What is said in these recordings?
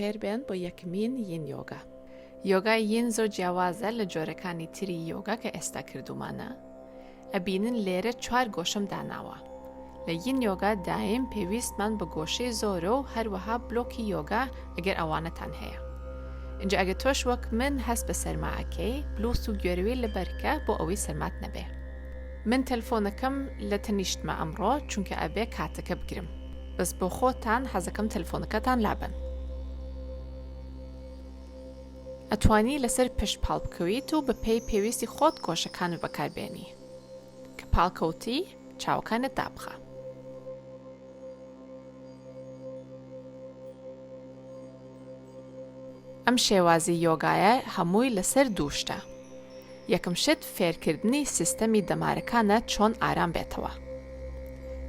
بەخێر بێن بۆ یەکمین yin یۆگا. یۆگای yin زۆر جیاوازە لە جۆرەکانی تری یۆگا کە ئێستا کردوومانە. ئەبینن لێرە چوار گۆشەم داناوە. لە yin یۆگا دایم پێویستمان بە گۆشەی زۆرە و هەروەها بلۆکی یۆگا ئەگەر ئەوانەتان هەیە. ئینجا ئەگەر تۆش وەک من هەست بە سەرما ئەکەی بلوس و گوێرەوی لەبەرکە بۆ ئەوەی سەرمات نەبێ. من تەلفۆنەکەم لە تەنیشتمە ئەمڕۆ چونکە ئەبێ کاتەکە بگرم بەس بۆ خۆتان حەزەکەم تەلفۆنەکەتان لابەن. ئەتوانی لەسەر پشت پاڵ بکەویت و بەپێی پێویستی خۆت گۆشەکانت بەکار بێنی. کە پاڵکەوتی چاوەکانت دابخە. ئەم شێوازی یۆگایە هەمووی لەسەر دوو شتە. یەکەم شت فێرکردنی سیستەمی دەمارەکانە چۆن ئارام بێتەوە.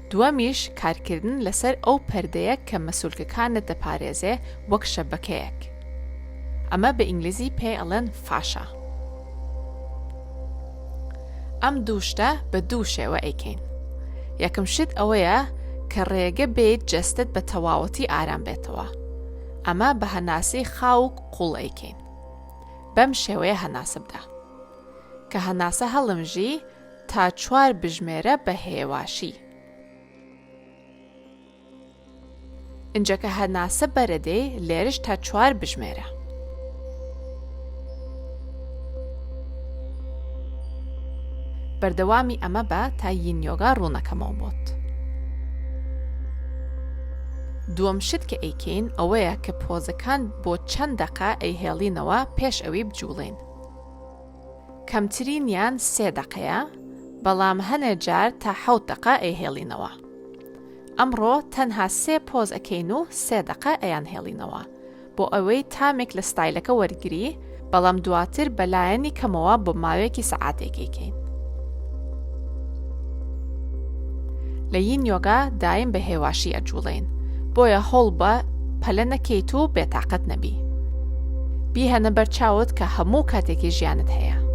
دووەمیش کارکردن لەسەر ئەو پەردەیە کە مەسولکەکانت دەپارێزێ وەک شەبەکەیەک. ئەمە بە ئینگلیزی پێی ئەڵێن fascia. ئەم دوو شتە بە دوو شێوە ئەیکەین. یەکەم شت ئەوەیە کە ڕێگە بێیت جەستەت بە تەواوەتی ئارام بێتەوە. ئەمە بە هەناسەی خاو و قوڵ ئەیکەین. بەم شێوەیە هەناسە بدە. کە هەناسە هەڵمژی تا چوار بژمێرە بە هێواشی. ئینجا کە هەناسە بەرەدەی لێرش تا چوار بژمێرە. بەردەوامی ئەمە بە تا yin یۆگا ڕوونەکەمەوە بۆت. دووەم شت کە ئەیکەین ئەوەیە کە پۆزەکان بۆ چەند دەقە ئەیهێڵینەوە پێش ئەوی بجوڵێین. کەمترینیان سێ دەقەیە بەڵام هەنێ جار تا حەوت دەقە ئەیهێڵینەوە. ئەمڕۆ تەنها سێ pose ئەکەین و سێ دەقە ئەیانهێڵینەوە بۆ ئەوەی تامێک لە ستایلەکە وەرگری بەڵام دواتر بەلایەنی کەمەوە بۆ ماوەیەکی سەعاتێک ئەیکەین. لە yin یۆگا دایم بە هێواشی ئەجوڵێین بۆیە هەوڵبە پەلە نەکەیت و بێتاقەت نەبی. بیهێنە بەرچاوت کە هەموو کاتێکی ژیانت هەیە.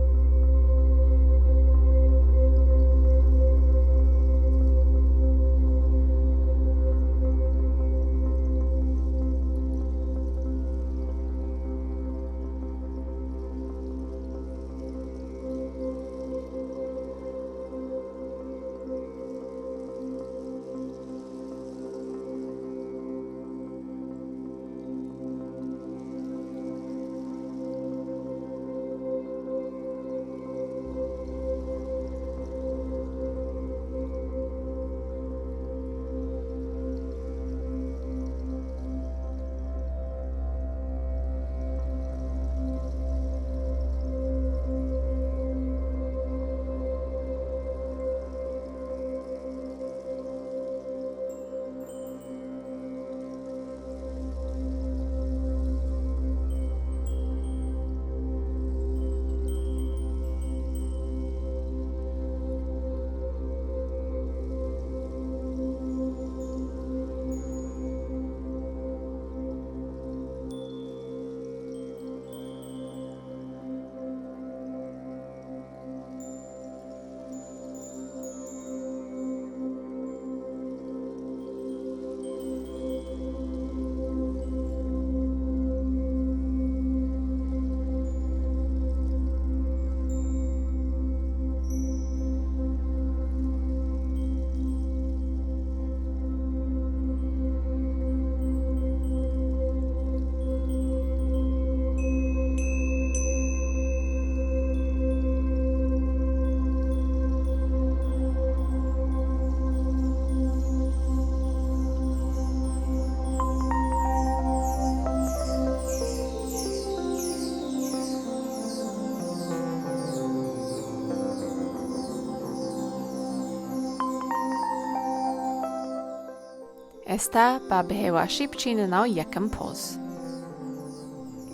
ئێستا با بە هێواشی بچینە ناو یەکەم pose.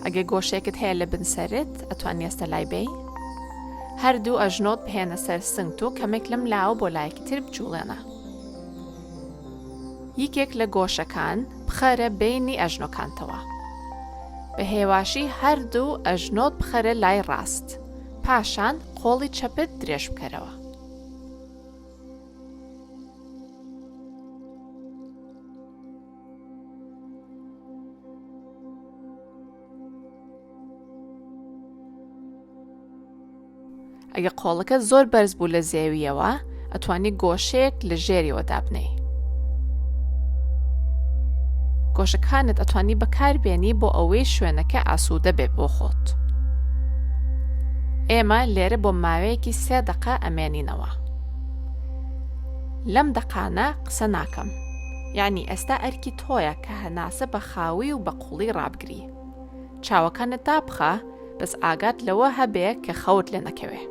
ئەگەر گۆشەیەکت هەیە لە بن سەرت ئەتوانی ئێستا لای بێی. هەردوو ئەژنۆت بهێنە سەر سنگت و کەمێک لەم لاوە بۆ لایەکی تر بجوڵێنە. یەکێک لە گۆشەکان بخەرە بەینی ئەژنۆکانتەوە. بە هێواشی هەردوو ئەژنۆت بخەرە لای ڕاست. پاشان قۆڵی چەپت درێژ بکەرەوە. ئەگەر قۆڵەکەت زۆر بەرز بوو لە زێویەوە ئەتوانی گۆشەیەک لە ژێریەوە دابنێی. گۆشەکانت ئەتوانی بەکار بێنی بۆ ئەوەی شوێنەکە ئاسوودە بێ بۆ خۆت. ئێمە لێرە بۆ ماوەیەکی سێ دەقە ئەمێنینەوە. لەم دەقانە قسە ناکەم. یەعنی ئێستا ئەرکی تۆیە کە هەناسە بە خاوی و بە قوڵی ڕابگری. چاوەکانت دابخە بەس ئاگات لەوە هەبێ کە خەوت لێ نەکەوێ.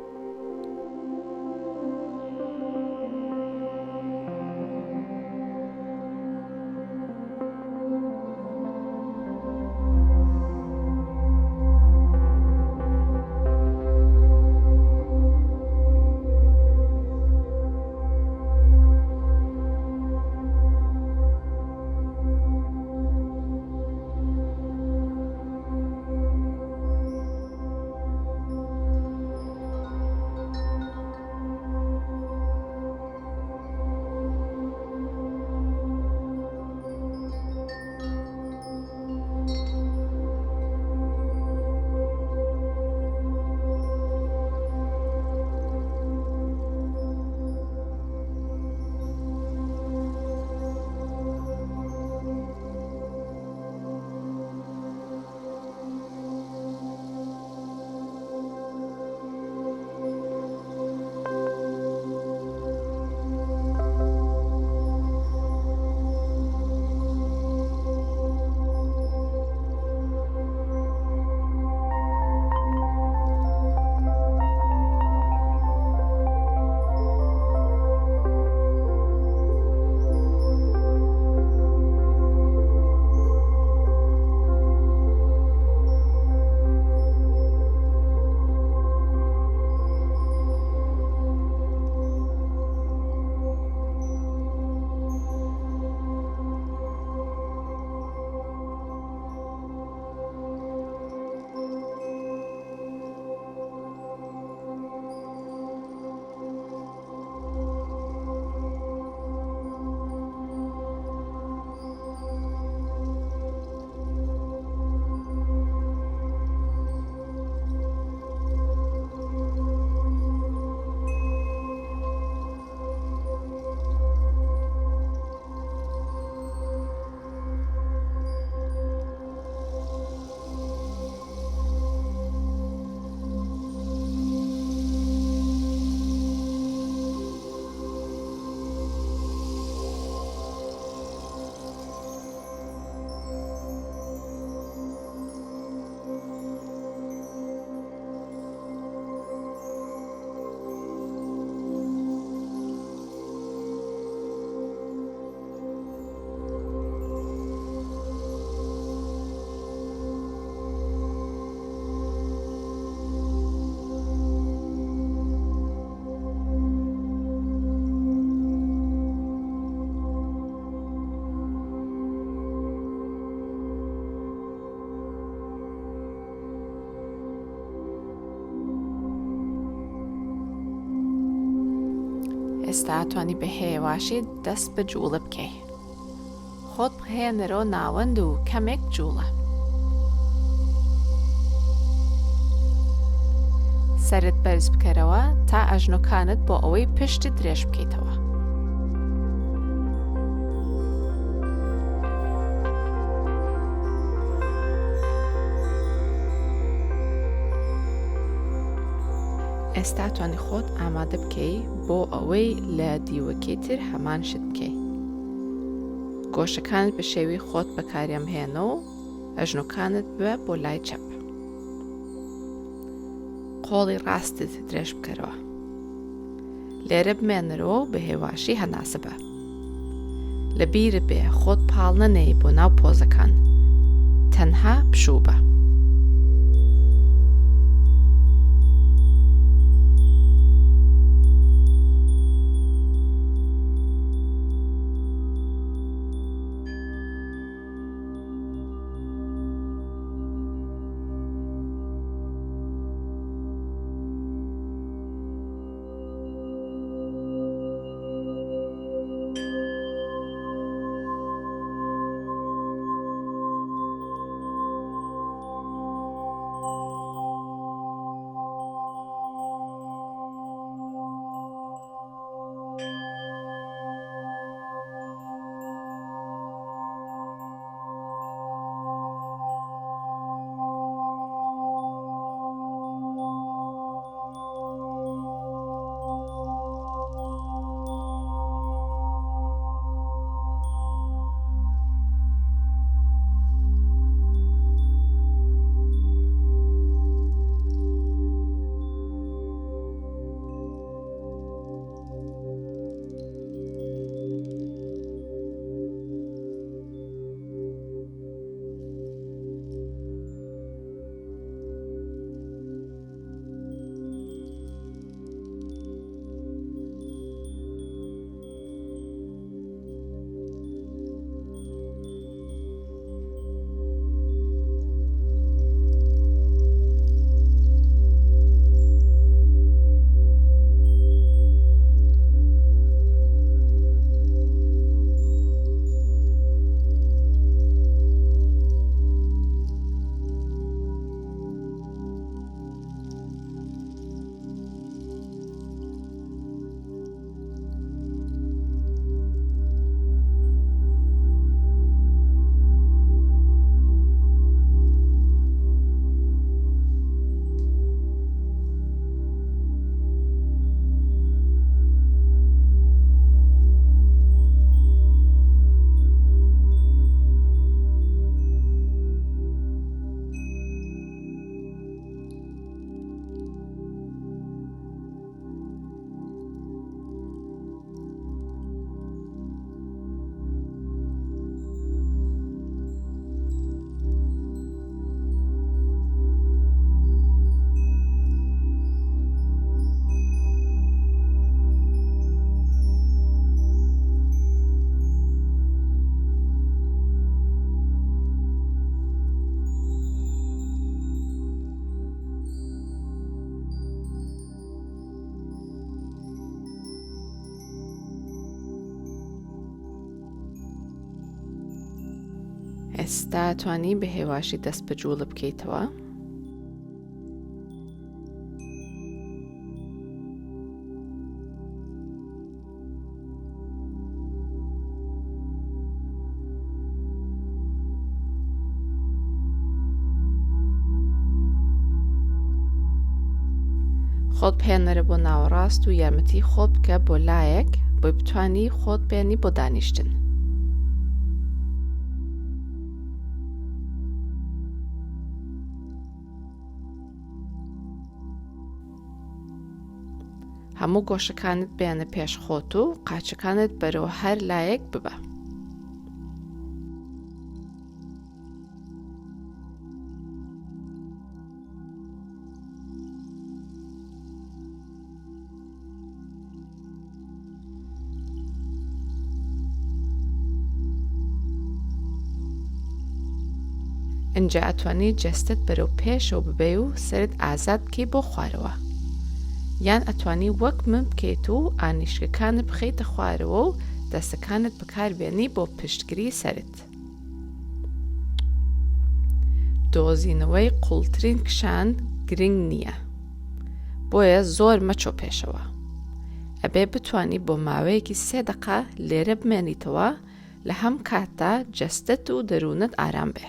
ئێستا توانی بە هێواشی دەست بە جوڵە بکەی. خۆت بهێنەرەوە ناوەند و کەمێک جوڵە. سەرت بەرز بکەرەوە تا ئەژنۆکانت بۆ ئەوەی پشتت درێژ بکەیتەوە. ئێستا توانی خۆت ئامادە بکەی بۆ ئەوەی لە دیوەکەی تر هەمان شت بکەی. گۆشەکانت بە شێوی خۆت بەکاریان بهێنە و ئەژنۆکانت ببە بۆ لای چەپ. قۆڵی ڕاستت درێژ بکەرەوە. لێرە بمێنەرەوە و بە هێواشی هەناسە بە. لە بیرت بێ خۆت پاڵ نەنێی بۆ ناو پۆزەکان. تەنها پشوو بە. ئێستا توانی بە هێواشی دەست بە جوڵە بکەیتەوە. خۆت بهێنەرە بۆ ناوەڕاست و یارمەتی خۆت بکە بۆ لایەک بۆی بتانی خۆت بێنی بۆ دانیشتن. هەموو گۆشەکانت بێنە پێش خۆت و قاچەکانت بەرەو هەر لایەک ببە. ئینجا ئەتوانی جەستەت بەرەو پێشەوە ببەی و سەرت ئازاد بکەی بۆ خوارەوە یان ئەتوانی وەک من بکەیت و ئانیشکەکانت بخەیتە خوارەوە و دەستەکانت بەکاربێنی بۆ پشتگری سەرت. دۆزینەوەی قوڵترین کشان گرنگ نییە بۆیە زۆر مەچۆ پێشەوە ئەبێ بتانی بۆ ماوەیەکی سێ دەقە لێرە بمێنیتەوە لە هەم کاتدا جەستەت و دەروونت ئارام بێ.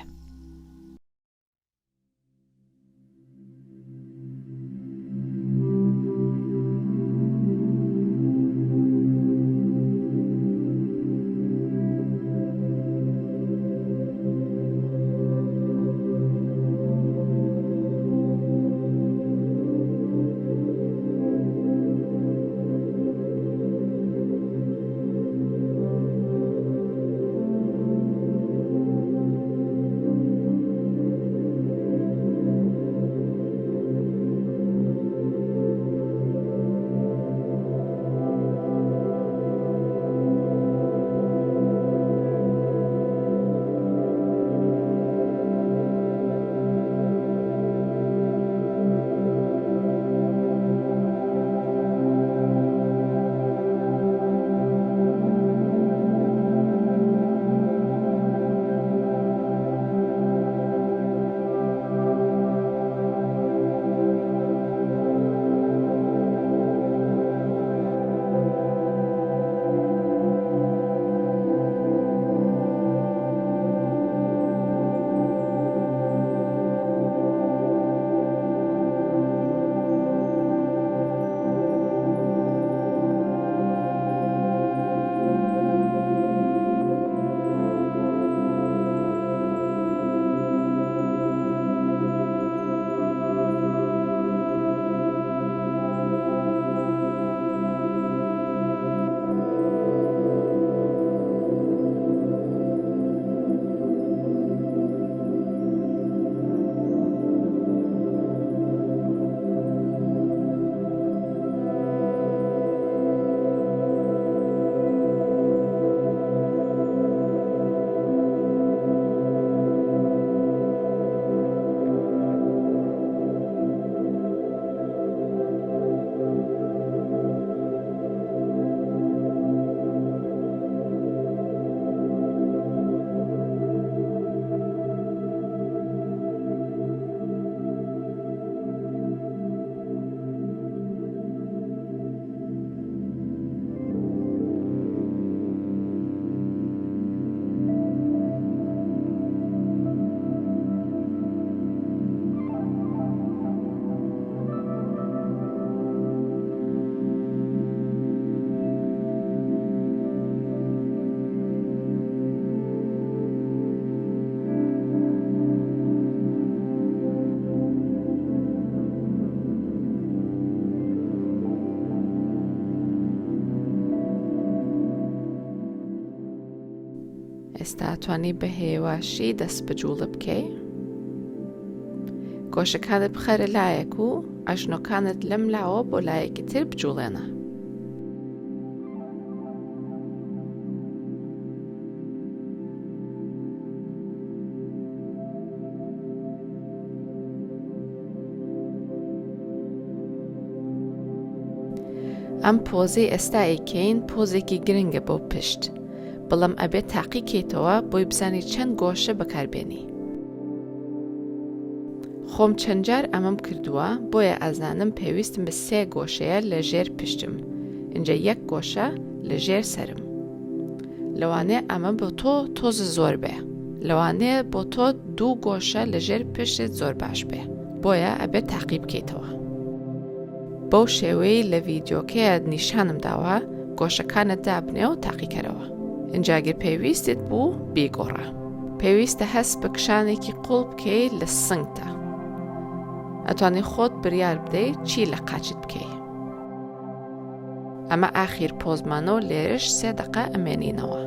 ئێستا توانی بە هێواشی دەست بە جوڵە بکەی گۆشەکانت بخەرە لایەک و ئەژنۆکانت لەم لاوە بۆ لایەکی تر بجوڵێنە. ئەم پۆزەی ئێستا ئەیکەین پۆزێکی گرنگە بۆ پشت. بەڵام ئەبێ تاقی کەیتەوە بۆی بزانی چەند گۆشە بەکار بێنی. خۆم چەند جار ئەمەم کردووە بۆیە ئەزانم پێویستم بە سێ گۆشەیە لە ژێر پشتم ئینجا یەک گۆشە لە ژێر سەرم. لەوانەیە ئەمە بۆ تۆ تۆزە زۆر بێ لەوانەیە بۆ تۆ دوو گۆشە لە ژێر پشتت زۆر باش بێ بۆیە ئەبێت تاقی بکەیتەوە. بەو شێوەیەی لە ڤیدیۆکەیا نیشانم داوە گۆشەکانت دابنێ و تاقیکەرەوە ئینجا گەر پێویستت بوو بیگۆڕە. پێویستە هەست بە کشانێکی قوڵ بکەی لە سنگتا ئەتوانی خۆت بریار بدەی چی لە قاچت بکەی. ئەمە ئاخیر پۆزمانە و لێرەش سێ دەقە ئەمێنینەوە.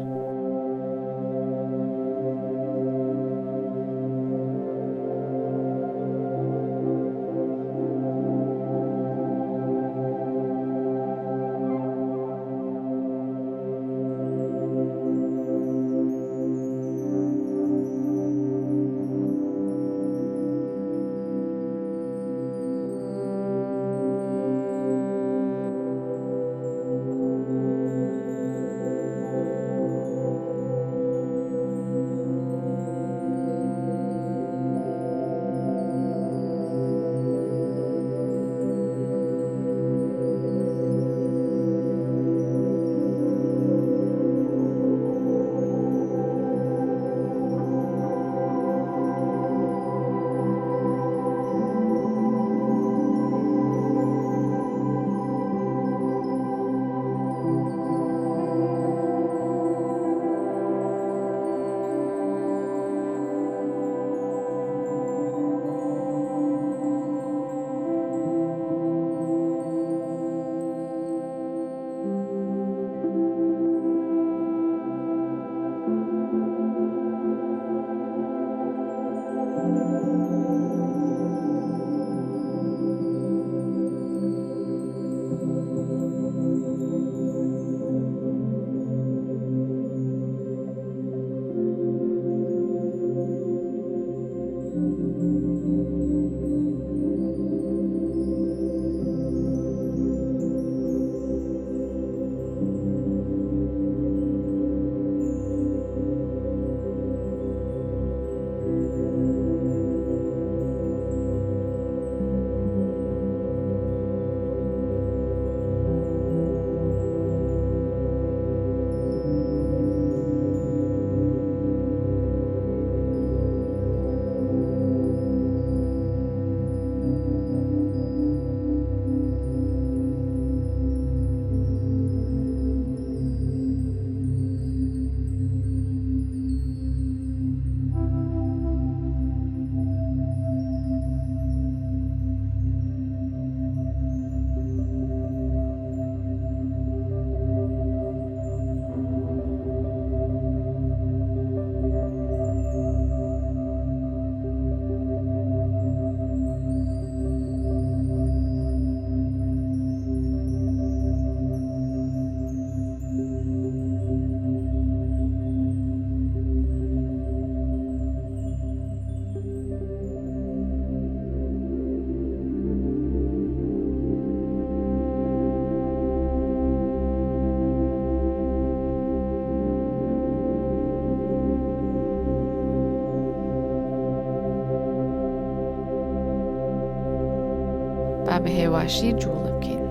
با بە هێواشی جوڵە بکەین.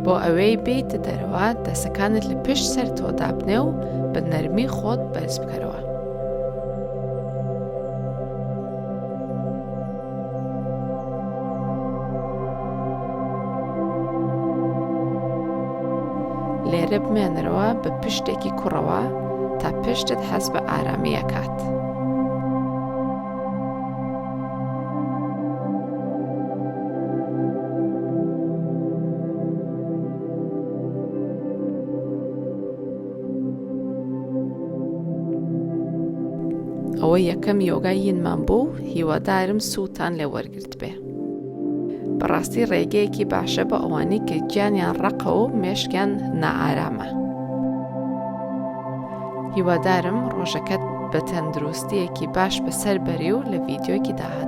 بۆ ئەوەی بێیتە دەرەوە دەسەکانت لە پشت سەرتەوە دابنێ و بە نەرمی خۆت بەرز بکەرەوە. لێرە بمێنەرەوە بە پشتێکی کوڕەوە تا پشتت هەست بە ئارامی ئەکات. ئەوە یەکەم یۆگای یینمان بوو هیوادارم سوودتان لێ وەرگرتبێ. بەڕاستی ڕێگەیەکی باشە بۆ ئەوانەی کە گیانیان ڕەقە و مێشکیان نائارامە. هیوادارم ڕۆژەکەت بە تەندروستیەکی باش بەسەر بەری و لە ڤیدیۆیەکی داهاتوو.